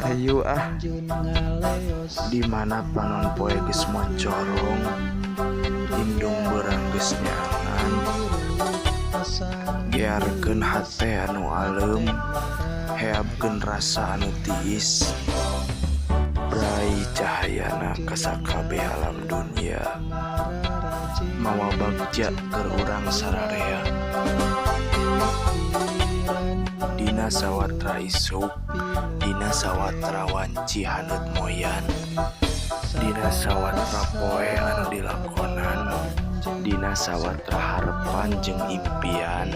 Hayu ah, di mana panon poe geus moncorong, indung beurang geus nyaangan, gearkeun hate anu aleum, heabkeun rasa anu tiis, brai cahayana ka sakabeh alam dunya, mawa bagja keur urang sararea. Dina sawatra isuk, dina sawatra wanci haneut moyan, dina sawatra poe anu dilakonan, dina sawatra harepan jeung impian,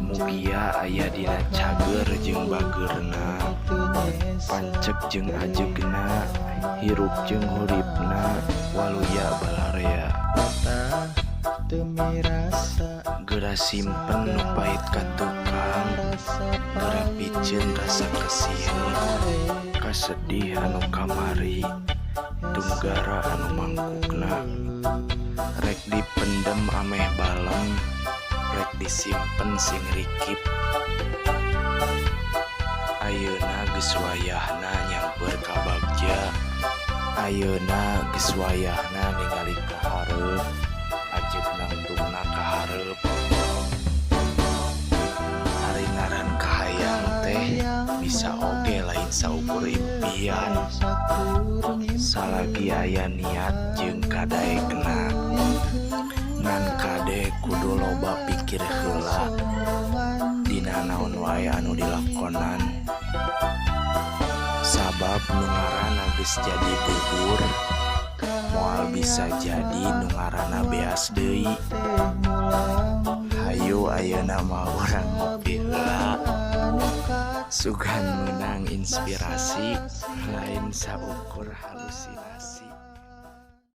mugia aya dina cager jeung bageurna, panceg jeung ajegna, hirup jeung huripna, waluya balarea. Geura simpen nu pait ka tukang, geura piceun rasa kasieun, kasedih anu kamari, tunggara anu mangkukna, rek dipendem ameh baleng, rek disimpen sing rikip. Ayeuna geus wayahna nyamper ka bagja, ayeuna geus wayahna ningali ka hareup, ajeg nangtungna ka hareup. Ari ngaran kahayang teh bisa oge lain saukur impian, salagi aya niat jeung kadaekna. Ngan kade kudu loba pikir heula dina naon wae anu dilakonan. Sabab nu ngaranna geus jadi bubur, moal bisa jadi nu ngaranna beas deui. Hayu, ayeuna mah urang ngopi heula. Sugan meunang inspirasi, lain saukur halusinasi.